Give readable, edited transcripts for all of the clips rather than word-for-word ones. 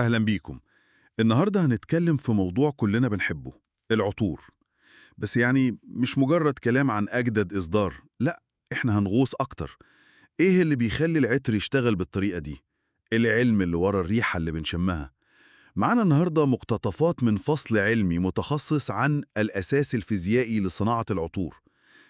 أهلا بيكم. النهاردة هنتكلم في موضوع كلنا بنحبه، العطور. بس يعني مش مجرد كلام عن أجدد إصدار، لا، إحنا هنغوص أكتر. إيه اللي بيخلي العطر يشتغل بالطريقة دي؟ العلم اللي ورا الريحة اللي بنشمها. معانا النهاردة مقتطفات من فصل علمي متخصص عن الأساس الفيزيائي لصناعة العطور.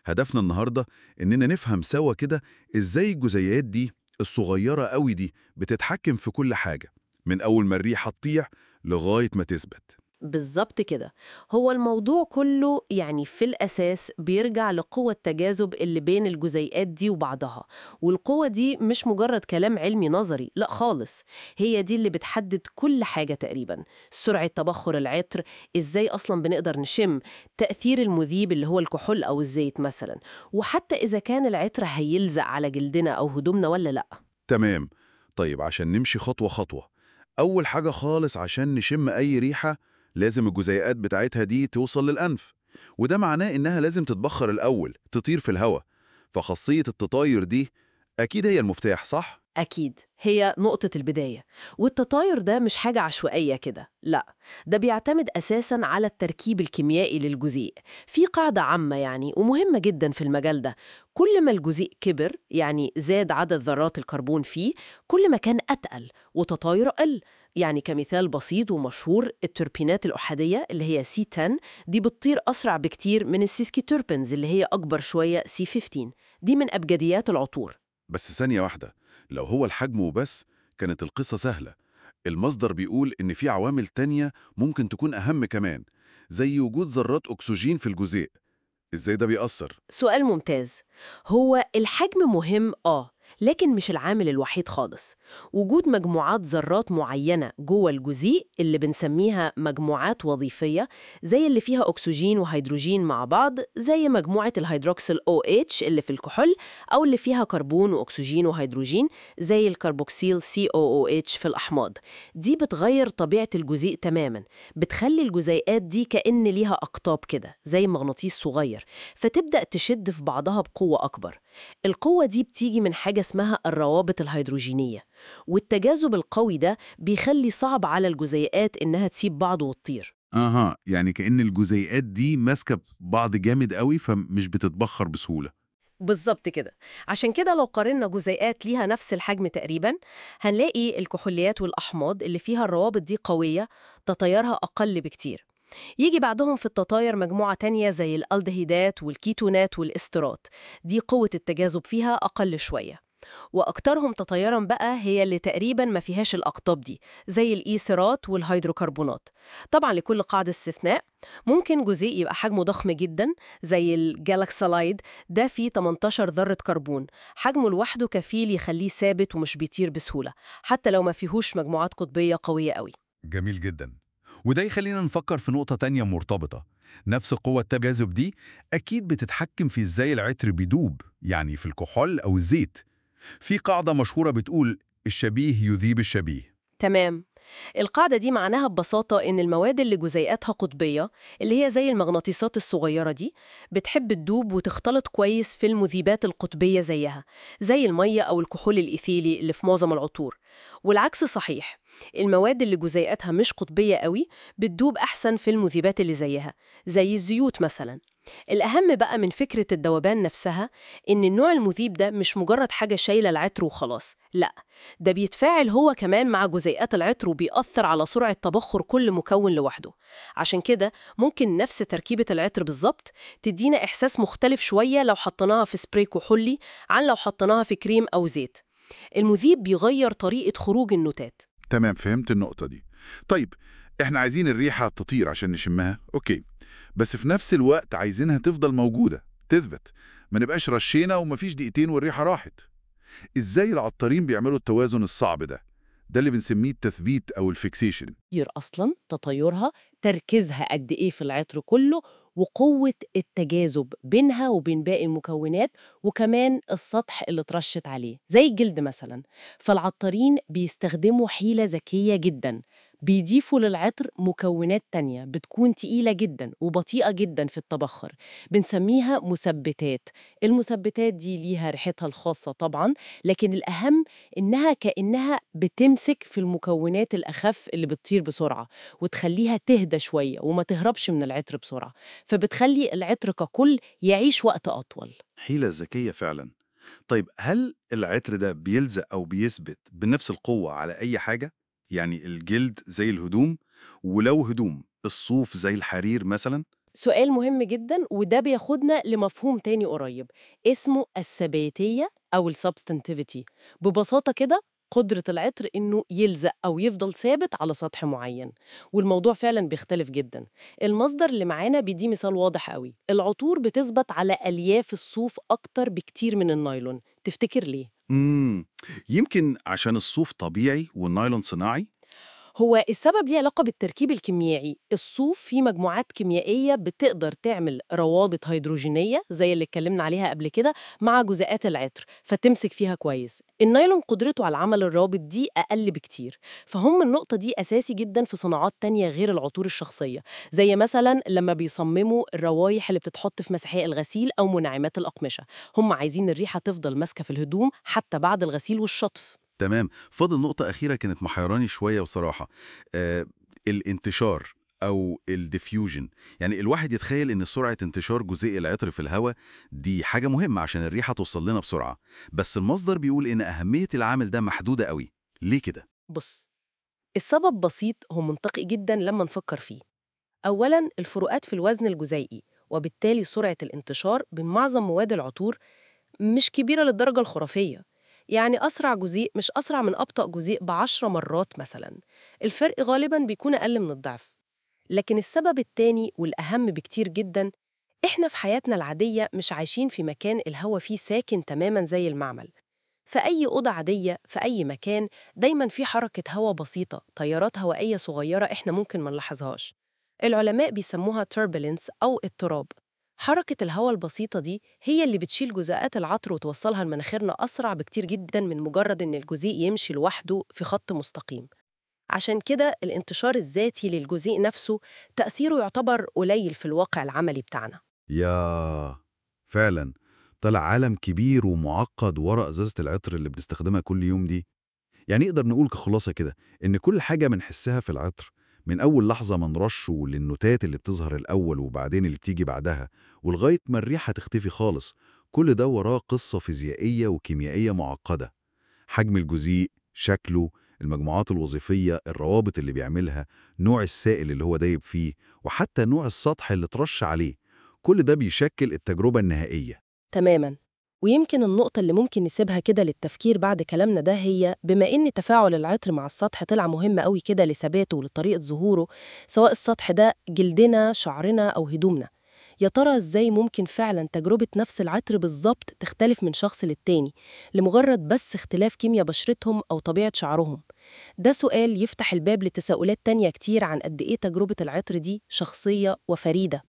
هدفنا النهاردة إننا نفهم سوا كده إزاي الجزيئات دي الصغيرة قوي دي بتتحكم في كل حاجة، من أول ما الريحة تطيع لغاية ما تثبت. بالظبط كده. هو الموضوع كله يعني في الأساس بيرجع لقوة التجاذب اللي بين الجزيئات دي وبعضها، والقوة دي مش مجرد كلام علمي نظري، لا خالص، هي دي اللي بتحدد كل حاجة تقريبا. سرعة تبخر العطر، إزاي أصلا بنقدر نشم، تأثير المذيب اللي هو الكحول أو الزيت مثلا، وحتى إذا كان العطر هيلزق على جلدنا أو هدومنا ولا لا. تمام. طيب عشان نمشي خطوة خطوة، أول حاجة خالص عشان نشم أي ريحة لازم الجزيئات بتاعتها دي توصل للأنف، وده معناه إنها لازم تتبخر الأول، تطير في الهواء. فخاصية التطاير دي أكيد هي المفتاح، صح؟ أكيد هي نقطة البداية. والتطاير ده مش حاجة عشوائية كده، لا، ده بيعتمد أساساً على التركيب الكيميائي للجزيء. في قاعدة عامة يعني ومهمة جداً في المجال ده، كل ما الجزيء كبر، يعني زاد عدد ذرات الكربون فيه، كل ما كان أتقل وتطايره أقل. يعني كمثال بسيط ومشهور، التربينات الأحادية اللي هي C10 دي بتطير أسرع بكتير من ال sesquiterpenes اللي هي أكبر شوية C15. دي من أبجديات العطور. بس ثانية واحدة، لو هو الحجم وبس كانت القصة سهلة. المصدر بيقول إن في عوامل تانية ممكن تكون أهم كمان، زي وجود ذرات أكسجين في الجزيء. إزاي ده بيأثر؟ سؤال ممتاز. هو الحجم مهم لكن مش العامل الوحيد خالص. وجود مجموعات ذرات معينة جوه الجزيء اللي بنسميها مجموعات وظيفية، زي اللي فيها أكسجين وهيدروجين مع بعض، زي مجموعة الهيدروكسيل OH اللي في الكحول، أو اللي فيها كربون وأكسجين وهيدروجين زي الكربوكسيل COOH في الأحماض. دي بتغير طبيعة الجزيء تماما، بتخلي الجزيئات دي كأن ليها أقطاب كده زي مغناطيس صغير، فتبدأ تشد في بعضها بقوة أكبر. القوة دي بتيجي من حاجة اسمها الروابط الهيدروجينية، والتجاذب القوي ده بيخلي صعب على الجزيئات إنها تسيب بعض وتطير. أها، يعني كأن الجزيئات دي ماسكة في بعض جامد قوي فمش بتتبخر بسهولة. بالظبط كده. عشان كده لو قارنا جزيئات ليها نفس الحجم تقريبا، هنلاقي الكحوليات والأحماض اللي فيها الروابط دي قوية تطيرها أقل بكتير. يجي بعدهم في التطاير مجموعة تانية زي الألدهيدات والكيتونات والإسترات، دي قوة التجاذب فيها أقل شوية. وأكترهم تطايراً بقى هي اللي تقريباً ما فيهاش الأقطاب دي، زي الإيثرات والهيدروكربونات. طبعاً لكل قاعدة استثناء، ممكن جزيء يبقى حجمه ضخم جداً زي الجالاكسالايد، ده فيه 18 ذرة كربون، حجمه لوحده كفيل يخليه ثابت ومش بيطير بسهولة، حتى لو ما فيهوش مجموعات قطبية قوية قوي. جميل جدا. وده يخلينا نفكر في نقطة تانية مرتبطة. نفس قوة التجاذب دي أكيد بتتحكم في إزاي العطر بيدوب، يعني في الكحول أو الزيت. في قاعدة مشهورة بتقول الشبيه يذيب الشبيه. تمام. القاعدة دي معناها ببساطة إن المواد اللي جزيئاتها قطبية، اللي هي زي المغناطيسات الصغيرة دي، بتحب تدوب وتختلط كويس في المذيبات القطبية زيها، زي المية أو الكحول الإيثيلي اللي في معظم العطور. والعكس صحيح، المواد اللي جزيئاتها مش قطبية قوي بتدوب أحسن في المذيبات اللي زيها، زي الزيوت مثلا. الأهم بقى من فكرة الذوبان نفسها إن النوع المذيب ده مش مجرد حاجة شايلة العطر وخلاص، لا، ده بيتفاعل هو كمان مع جزيئات العطر وبيأثر على سرعة تبخر كل مكون لوحده. عشان كده ممكن نفس تركيبة العطر بالظبط تدينا إحساس مختلف شوية لو حطيناها في سبراي كحولي عن لو حطيناها في كريم أو زيت. المذيب بيغير طريقة خروج النوتات. تمام، فهمت النقطة دي. طيب احنا عايزين الريحة تطير عشان نشمها، okay، بس في نفس الوقت عايزينها تفضل موجودة، تثبت، ما نبقاش رشينا ومفيش دقيقتين والريحة راحت. ازاي العطارين بيعملوا التوازن الصعب ده؟ ده اللي بنسميه التثبيت أو ال fixation. أصلاً تطيرها، تركيزها قد إيه في العطر كله، وقوة التجاذب بينها وبين باقي المكونات، وكمان السطح اللي اترشت عليه زي الجلد مثلاً. فالعطارين بيستخدموا حيلة ذكية جداً، بيضيفوا للعطر مكونات تانية بتكون تقيلة جدا وبطيئة جدا في التبخر، بنسميها مثبتات. المثبتات دي ليها ريحتها الخاصة طبعا، لكن الأهم إنها كأنها بتمسك في المكونات الأخف اللي بتطير بسرعة وتخليها تهدى شوية وما تهربش من العطر بسرعة، فبتخلي العطر ككل يعيش وقت أطول. حيلة ذكية فعلا. طيب هل العطر ده بيلزق أو بيثبت بنفس القوة على أي حاجة؟ يعني الجلد زي الهدوم، ولو هدوم الصوف زي الحرير مثلا؟ سؤال مهم جدا، وده بياخدنا لمفهوم تاني قريب اسمه الثباتية أو ال substantivity. ببساطة كده قدرة العطر إنه يلزق أو يفضل ثابت على سطح معين، والموضوع فعلا بيختلف جدا. المصدر اللي معانا بيدي مثال واضح قوي، العطور بتثبت على ألياف الصوف أكتر بكتير من النايلون. تفتكر ليه؟ يمكن عشان الصوف طبيعي والنايلون صناعي؟ هو السبب ليه علاقة بالتركيب الكيميائي. الصوف فيه مجموعات كيميائية بتقدر تعمل روابط هيدروجينية زي اللي اتكلمنا عليها قبل كده مع جزيئات العطر، فتمسك فيها كويس. النايلون قدرته على عمل الروابط دي أقل بكتير، فهم النقطة دي أساسي جدا في صناعات تانية غير العطور الشخصية، زي مثلا لما بيصمموا الروايح اللي بتتحط في مساحيق الغسيل أو منعمات الأقمشة. هم عايزين الريحة تفضل ماسكة في الهدوم حتى بعد الغسيل والشطف. تمام. فاضل نقطة أخيرة كانت محيراني شوية بصراحة، الانتشار أو ال diffusion. يعني الواحد يتخيل إن سرعة انتشار جزيء العطر في الهواء دي حاجة مهمة عشان الريحة توصل لنا بسرعة، بس المصدر بيقول إن أهمية العامل ده محدودة قوي. ليه كده؟ بص، السبب بسيط ومنطقي جدا لما نفكر فيه. أولاً الفروقات في الوزن الجزيئي وبالتالي سرعة الانتشار بين معظم مواد العطور مش كبيرة للدرجة الخرافية. يعني أسرع جزيء مش أسرع من أبطأ جزيء ب10 مرات مثلاً، الفرق غالباً بيكون أقل من الضعف. لكن السبب التاني والأهم بكتير جداً، إحنا في حياتنا العادية مش عايشين في مكان الهوا فيه ساكن تماماً زي المعمل. في أي أوضة عادية، في أي مكان، دايماً في حركة هوا بسيطة، تيارات هوائية صغيرة إحنا ممكن ما نلاحظهاش. العلماء بيسموها turbulence أو اضطراب. حركة الهواء البسيطة دي هي اللي بتشيل جزيئات العطر وتوصلها لمناخيرنا أسرع بكتير جداً من مجرد إن الجزيء يمشي لوحده في خط مستقيم. عشان كده الانتشار الذاتي للجزيء نفسه تأثيره يعتبر قليل في الواقع العملي بتاعنا. يا فعلاً طلع عالم كبير ومعقد وراء إزازة العطر اللي بنستخدمها كل يوم دي. يعني نقدر نقول كخلاصة كده إن كل حاجة بنحسها في العطر من أول لحظة ما نرشه للنوتات اللي بتظهر الأول وبعدين اللي بتيجي بعدها ولغاية ما الريحة تختفي خالص، كل ده وراه قصة فيزيائية وكيميائية معقدة. حجم الجزيء، شكله، المجموعات الوظيفية، الروابط اللي بيعملها، نوع السائل اللي هو دايب فيه، وحتى نوع السطح اللي ترش عليه، كل ده بيشكل التجربة النهائية. تماماً. ويمكن النقطة اللي ممكن نسيبها كده للتفكير بعد كلامنا ده هي بما إن تفاعل العطر مع السطح طلع مهم قوي كده لثباته ولطريقة ظهوره، سواء السطح ده جلدنا، شعرنا أو هدومنا، يا ترى إزاي ممكن فعلاً تجربة نفس العطر بالظبط تختلف من شخص للتاني لمجرد بس اختلاف كيمياء بشرتهم أو طبيعة شعرهم؟ ده سؤال يفتح الباب لتساؤلات تانية كتير عن قد إيه تجربة العطر دي شخصية وفريدة.